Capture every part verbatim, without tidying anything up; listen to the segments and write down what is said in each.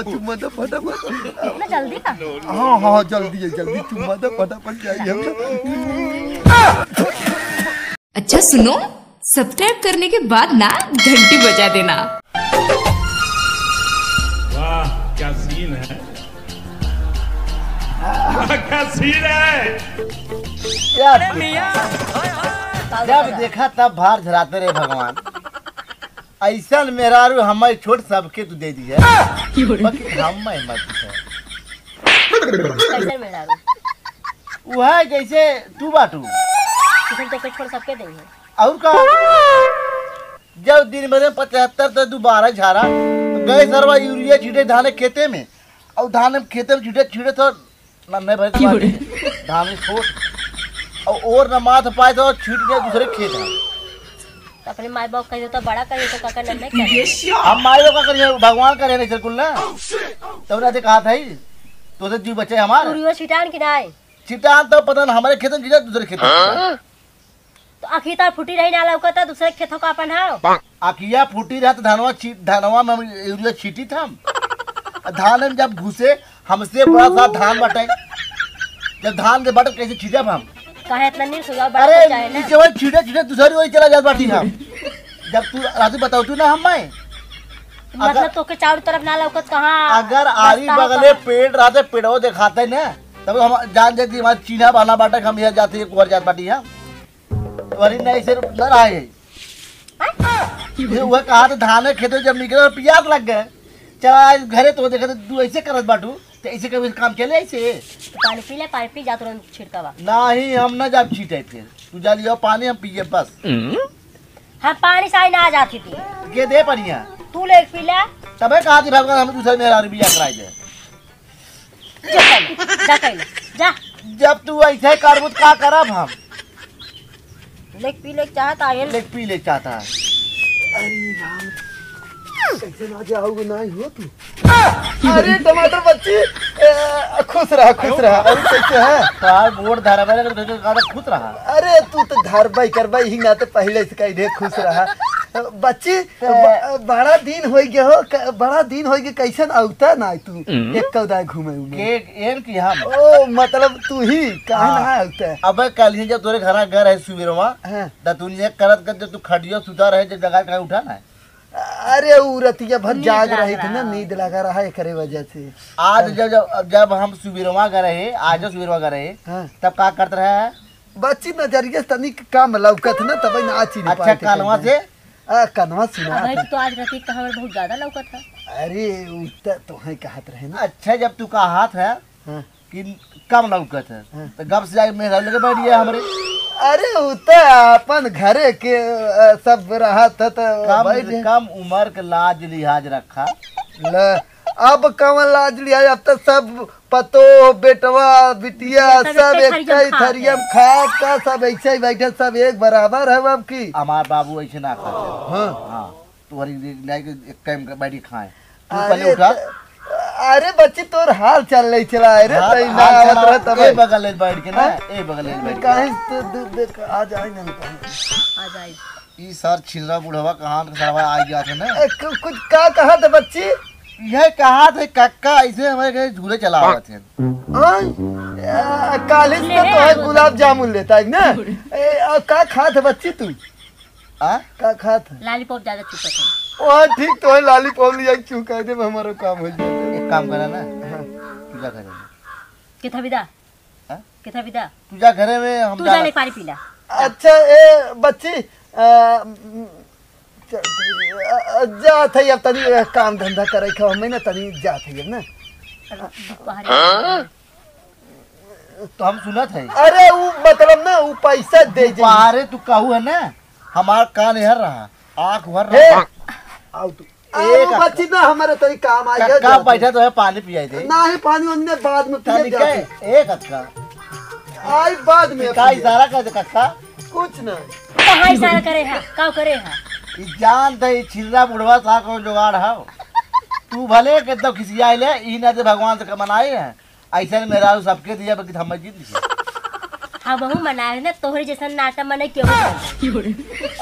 चुम्मा दे फटाफट। इतना जल्दी का? हाँ, हाँ, जल्दी है, जल्दी चुम्मा दे फटाफट, जाइए हम। अच्छा सुनो, सब्सक्राइब करने के बाद ना घंटी बजा देना। वाह, क्या सीन है। वाह, क्या सीन है। क्या सीन है? जब देखा तब भार झराते रहे भगवान। ऐसन मेहरारू हमारे छोट सबके तू दे दिया। बाकी हम मत है। कैसे मेहरारू? वह जैसे तू बाटू। किसन तो के छोड़ सबके दे है। और का? जब दिन भर में पचहत्तर तो दोबारा झारा, गए सरवा यूरिया छीटे धान खेते में, और धान खेते में छीटे, छीटे तो ना, नहीं भाई, की बोले? धान में छोट। और, और ना माथ पाए तो छीट के दूसरे खेत है। तो अपने माई बाप कहियो तो बड़ा कहियो तो काका नन्हे करे। हम माई बाप का करिए, भगवान करे नहीं सर कुल ना। तब ना कहा था ही, तो से जीव बचे हमार। यूरिया छिटान की नाई? छिटान तो पता ना, हमारे खेत में छीटा, दूसरे खेत में छीटा। तो अखी तार फूटी रही ना लौकत, दूसरे खेतों का अपन हाव। अखिया फूटी रहा तो धनवा छी-, धनवा में हम यूरिया छीटी था हम। धान में जब घुसे, हमसे बड़ा सा धान बटे। जब धान के बटे कैसे छीटब हम? काहे इतना नहीं सुझाव बड़ा अरे, चाहे ना? नीचे वही छीटे, छीटे दूसरी वही चला जात बाटी हम। जब तू राजू बताओ तू ना हम मैं। मतलब अगर तो के चारों तरफ ना लौकत कहाँ? अगर आरी रास्ता बगले कहाँ? पेड़ रहते, पेड़ों दिखाते ना, तब हम जान जाती हमारे चीन्हा बना बाटे, हम यहाँ जाते, एक बार जात बाटी हम। तोहरी नहीं से न रहा है। ये हुआ कहा तो धान खेत में जब निकले और पियास लग गए, चला आज घरे तो देखे तो तू ऐसे करत बाटू, तो ऐसे कभी काम चले ऐसे? तो पानी पी ले, पानी पी, जा तुरंत छिड़कावा। नहीं, हम ना जाब छीटे फिर। तू जा लियो पानी, हम पिए बस। हम पानी साई ना जाती थी। ये दे पनिया। तू ले पी ले। तबे कहा थी भगवान हम दूसरे मेहरारू बियाह कराई दे। जा कइले, जा कइले, जा। जब तू ऐसे करबू त का करब हम? लेक पी लेक चाहता है। लेक पी लेक चाहता है। अरे राम, कैसे ना जाओगे, ना ही हो तू। अरे टमाटर बच्ची, ए, खुश रहा, खुश रहा। अरे कैसे है? तोहार गोड़ धरबे लगे तो कहता खुश रहा। अरे तू तो धरबे करबे ही ना, तो पहले से कह दे खुश रहा। बच्ची, तो ब-, बड़ा दिन होइ गया हो, क-, बड़ा दिन होइ गया, कैसन औता ना तू? हम्म। एक कौदा घूमे उमे। के, एन की हम? ओ, मतलब तू ही, काहे हाँ। ना औता? अबे कल ही जब तोरे घरा गए रहे सुबेरवा, हाँ। त तू ये करत करत जब तू खटिया सुता रहे, जब जगह कहीं उठा ना। अरे, उ रतिया भर नींद जाग लग रही थी ना, रहा। नींद लगा रहा, एकरे वजह से। आज हाँ। जब, जब, जब हम सुबेरवा गए रहे, आज सुबेरवा गए रहे, हाँ। तब का करत रहे? बच्ची नजरिया से तनी कम लौकत ना, तब ना चिन्ह अच्छा, पाए थे कानवा कहीं। से? आ, कनवा सुना अबे, था। तू तो आज रतीक का हमर बहुत ज्यादा लौकत है। अरे, उ त तोहे कहत रहे ना। अच्छा, जब तू कहत है हाँ। कि कम लौकत है, हाँ। तो गप से जाके मेहरारू लगे बैठ गया हमरे। अरे, उ त अपन घरे के, अ, सब रहत है, तो कम, बैठ गए। कम उम्र के लाज लिहाज रखा। ले, अब कवन लाज लिहाज, अब तो सब पतोह, बेटवा, बिटिया, ये सब सब एक एक थरिया एक में खा। थरिया में खा का, सब ऐसे ही बैठे, सब एक बराबर है अब की। हमार बाबू ऐसे ना खाते। हाँ। हाँ, तुम्हारी ले-, लेके एक टाइम का बैठी खाए। तू अरे पहले उठा। त-, अरे बच्ची, तोर हाल चाल नहीं चला है रे, हाल, तई ना हाल आवत चला, रहे तब। ए बगल ले बैठ के ना, हाँ? ए बगल ले बैठ के। काहे तो दे-, दे-, आ जाए ना। आ जाए। ई सर छिलरा बुढ़वा कहाँ के सरवा आ गया था ना? ए, कु-, कुछ का कहा था बच्ची? यह कहा था कक्का ऐसे हमारे कहीं झूले चला आवत है। हाँ? ए, काली से ले तो है आवा गुलाब था। जामुन लेता है ना? ए, और का खा था बच्ची तू? आ? का खा था? लॉलीपॉप ज्यादा चुपत है। ओ, ठीक तो है, लॉलीपॉप ले जाके चुका दे, हमारा काम हो जाए। एक काम करा ना। हाँ। तू जा घरे में। किथा विदा? हाँ? किथा विदा? तू जा घरे में, हम तू जा जाने पानी पीला। अच्छा, ए, बच्ची, आ, म, च-, आ, आ, जात है अब तनी, आ, काम धंधा करे के, हमें ना तनी जात है अब ना। अब दोपहर में तो हम सुनत है। अरे, उ मतलब ना, उ पैसा दे दे। दोपहरे तू कहू है ना, हमार कान हर रहा, आँख हर हे, रहा। आओ तू। एक अरे, बच्ची ना, हमारे तनी काम आ गया, कक्का जाते। बैठा तो है, पानी पियाई दे। नहीं, पानी उनने बाद में पिया तनी जाते। के, एक अक्का। आई बाद में का पिया। इशारा कर दे, कक्का? कुछ ना। कहाँ इशारा करे है? का करे है? ई जान दे, ई छिलरा बुढ़वा सा कौन जुगाड़ है? तू भले के तो खिसियाए ले, ई ना दे भगवान से मनाए है। ऐसे मेहरारू सबके दिया, बल्कि हम जिंदगी। अब वहू मना है ना, तोहरे जैसन नाटा मने केहू ना।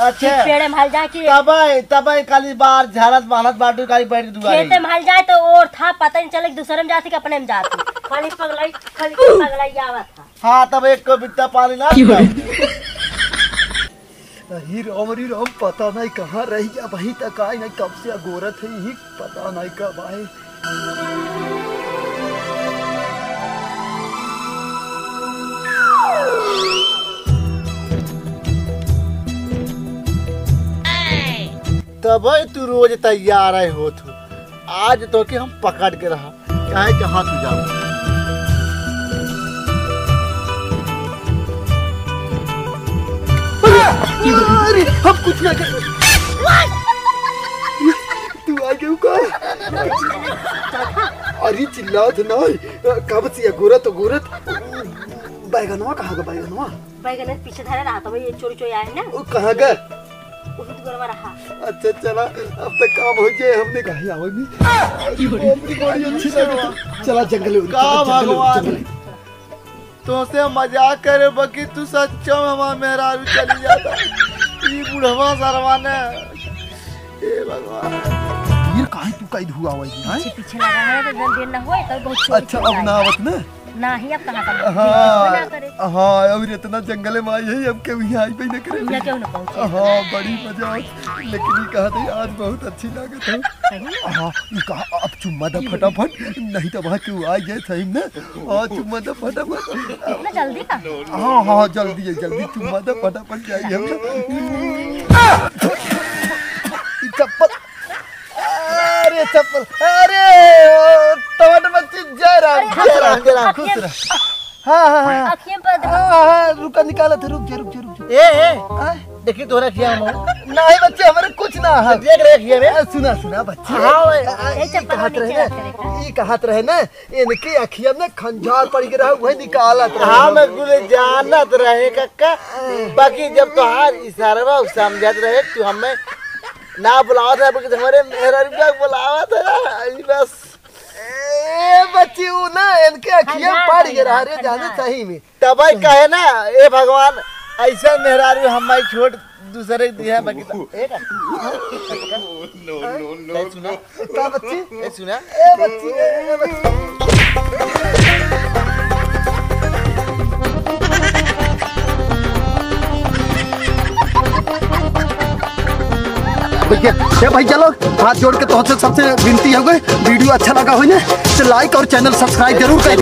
अच्छा। पेड़े में हल जाए कि तबे, तबे काली बार झाड़त बांधत बाटू, काली बैठ के दुआरे। खेते में हल जाए तो और था, पता नहीं चले कि दूसरे में जाती कि अपने में जाती। खाली पगलाई, खाली पगलाई आवत था। हाँ, तब एक को बित्ता पानी ना पिया। अरे राम, अरे राम, पता नहीं कहाँ रह गया, वहीं तक आई नहीं, कब से अगोरत है, यही पता नहीं कब आए। तबे तू रोज तैयार है होत हो, आज तोके हम पकड़ के रहा, चाहे जहाँ तू जाओ। अरे, हम कुछ ना कर। तू आ गया का? अरे चिल्लात ना, कब से अगोरत अगोरत। बैगनवा कहाँ का बैगनवा? बैगन के पीछे धरे रहा, तब ये चोरी चोरी आए ना। वो कहाँ का? वही दुगरवा रहा। अच्छा चला, अब तक काम हो जाए, हमने कहा आवे भी। अरे बाप रे, बड़ी अच्छी लगे तो। चला जंगल में, का चला जंगल में, भगवान? जंगल में। तोसे मजाक करे बकी, तू सच्चो में हमार मेहरारू चली जाता। ई बुढ़वा सरवा ने। हे भगवान। ये काहे तू कई धुआ हुआ है, हैं? पीछे पीछे लगा है तो जब देर ना होए तो बहुत चोरी अच्छा, चोरी अब ना आए। आवत ना? नाही, अब कहाँ का हाँ, ना करे। हाँ, अब इतना जंगल में आई है, अब केहू यहाँ आई पे न करे। यहाँ केहू ना पहुँचे। हाँ, बड़ी मजा आवत। लेकिन ये कहा था, आज बहुत अच्छी लागत है। सही में? हाँ, ये कहा, अब चुम्मा दे फटाफट, नहीं तो वहाँ केहू आ जाए सही में। हाँ, चुम्मा दे फटाफट। इतना जल्दी का? हाँ, हाँ, जल्दी है, जल्दी चुम्मा दे फटाफट, जाइए हम। ये चप्पल। अरे चप्पल, अरे, ओ, टमाटर बच्ची, जय राम, अरे, जय राम, जय राम, खुश रह। हाँ, हाँ, हाँ। अखियाँ पर हाँ, हाँ, हाँ, रुका, निकाला था, रुक जा, रुक जा, रुक जा। ए, ए, हाँ? देखी तोहरा अखियाँ में। नहीं बच्चे, हमारे कुछ ना है। देख ले अखियाँ में। आ, सुना, सुना बच्चे। हाँ, भाई। आ, आ, ये ई चप्पल कहत नीचे रहे रख के ना, देखा। ई कहत रहे ना, इनके अखिया में खंजार पड़ के रहा, वही निकालत रहे। हाँ, हम। मैं कुल जानत रहे कक्का, बाकी जब तोहार इशारवा समझत रहे, तू हमें ना बुलावत रहे, बल्कि हमारे मेहरारू का बुलावत है, ई बस। ए बच्ची, ऊ ना, इनके अखिया खंजार पड़ पड़ के रहा रे, खंजार। जाने सही में। तबे कहे ना, ए भगवान, ऐसा मेहरारू हमारी छोड़ दूसरे के दिया बकिता। ए ना। No, no, no, ए सुना। का बच्ची? ए सुना। ए बच्ची, ए, ए बच्ची। भैया, ए भाई चलो, हाथ जोड़ के तोहसे सबसे विनती है, वीडियो अच्छा लगा हो ना, तो like और channel subscribe जरूर करें।